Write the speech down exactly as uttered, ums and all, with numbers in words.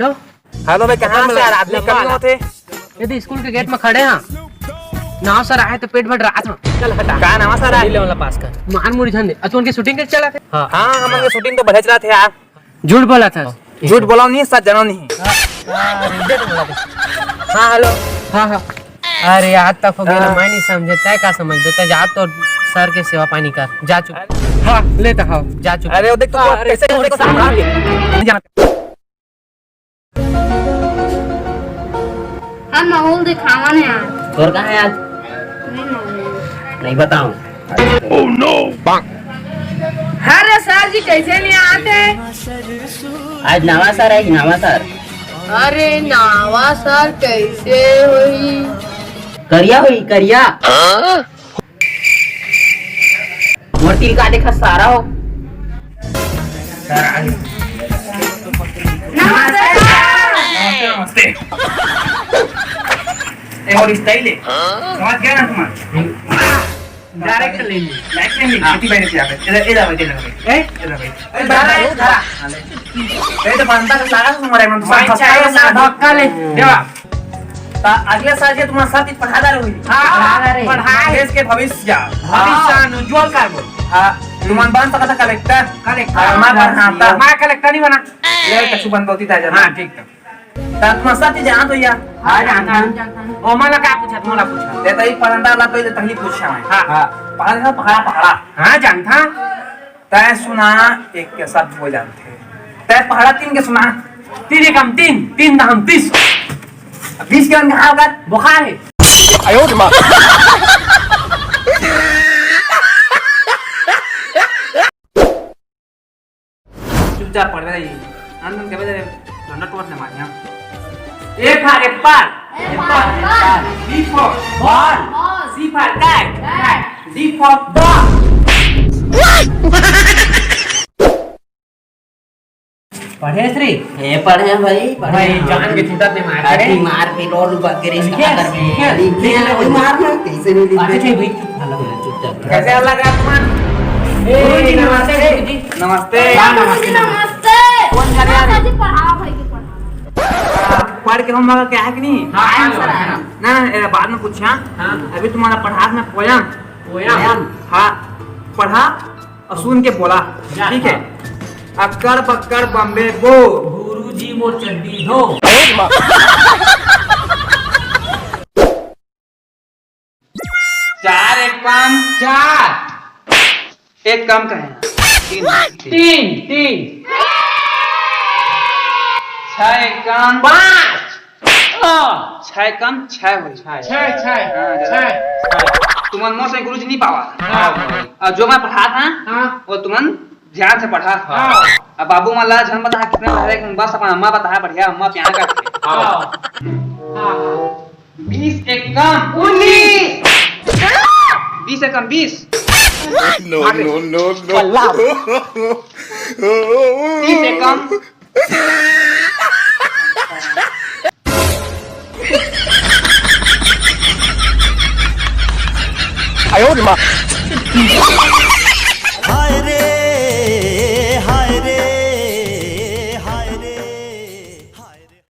Hello भाई, कहाँ से यार, आदमी कमी होथे? यदि स्कूल के गेट में खड़े हाँ, नाव सर आए तो पेट भर रहा था। चल हटा। का नाव सर आए? ले वाला पास कर। मार मुड़ी झन दे। अच्छा, उनके शूटिंग के चला थे? हाँ। हाँ, हमन के शूटिंग तो बढ़िया चला थे यार। झूठ बोला था। झूठ बोला नहीं, सच जाना नहीं। हाँ, हेलो। हाँ, हाँ। अरे, आज तक हो गया ना, हाँ। मैं नहीं समझे, तय का समझ देता, जा तो सर के सेवा पानी कर, जा चुप। हाँ, लेता हाँ। जा चुप। अरे, वो देख तो, अरे, कैसे, कौन कैसे सा सामान? नहीं जाना। हम माहौल दिखावन है आज। तोर कहाँ है आज? नहीं मालूम। नहीं बताऊं। अरे सर जी, कैसे नहीं आते? आज नवा सर है, नवा सर। अरे नवा सर कैसे होई? करिया होई, करिया। मोर तिल का देखा सारा हो। नमस्ते, नमस्ते। ए, और स्टाइल है। समझ गया ना तुम्हारा? डायरेक्ट ले ली। डायरेक्ट ले ली। हाँ। खेती बाड़ी से आके। इधर, इधर बैठ, इधर बैठ। ए? इधर बैठ। ए, दादा, ए, दादा। ए, तो बनता तो सारा तुम्हारे मन, भाई, सब चाहे सारा ना धक्का ले। देवा। त अगले साल जे तुम्हारा साथ ही पढ़ा दार हुई। हाँ, पढ़ा दार है। पढ़ा देश के भविष्य। भविष्य हाँ। उज्जवल कर बोल। हाँ, तुमन बन सकता कलेक्टर। कलेक्टर। हाँ, मैं पढ़ाता। मैं कलेक्टर नहीं बना। ये कछु बन होती था जना। हाँ, ठीक था। त तुम्हारा साथ ही जाना तो यार। हाँ, जानता हूँ। ओ, मला का पूछा, तुम्हाला पूछा। ते तई पढ़ंदा ला तो ये तकलीफ पूछा मैं। हाँ। हाँ। पढ़ा था, पढ़ा, पढ़ा। हाँ, जानता। तय सुना एक के शब्द बोल जानते। तय पहाड़ा तीन के सुना। तीन एकम तीन, तीन दहम तीस। बीस के अंक हाल कर। बुखार है। आयो रे माँ। चुपचाप पढ़ रही। आनंद के बजाय डंडा टोट ने Maria. A for apple. A for apple. B for ball. Ball. C for cat. Cat. D for dog. पढ़े श्री? हे पढ़े भाई, पढ़े। भाई, जान के छूटत नहीं मार अरे रे। मार पीट और बकरी से लिखे? कहा कर लिखे? लिखे ना, वही मार ना, कैसे नहीं लिखे? अच्छा, ठीक भाई, चुप, हल्ला हो जा, चुपचाप। कैसे हल्ला कर तुम? ए, गुरुजी, नमस्ते। नमस्ते। नमस्ते। नमस्ते। कौन जा रहा है? नमस्ते जी, पढ़ाओ भाई के पढ़ाओ। पढ़ के होमवर्क क्या है कि नहीं? हाँ, हाँ, हाँ। ना, ना, ए, बाद में पूछा। हाँ। अभी तुम्हारा पढ़ा में पोयम। पोयम? हाँ, पढ़ा और सुन के बोला। जा, ठीक है? हाँ। अक्कड़ बक्कड़ बम्बे बो। गुरुजी मोर चड्डी धो। चार एकम चार। एक कम कहे। तीन। तीन, तीन। छह एकम पाँच। छह कम छह होई। छह, छह, हाँ, छह। तुमन मोर से गुरुजी नहीं पावा। हाँ, भाई। और जो मैं पढ़ा था, हाँ। वो तुमन ध्यान से पढ़ा। हाँ। अब बाबू मन ला झन बता कितना पढ़े, बस अपन अम्मा बताया बढ़िया, अम्मा प्यार करते। हाँ। हाँ, हाँ। बीस एकम उन्नीस। बीस एकम बीस। No, no, no, no। तीस एकम। आयो रे माँ।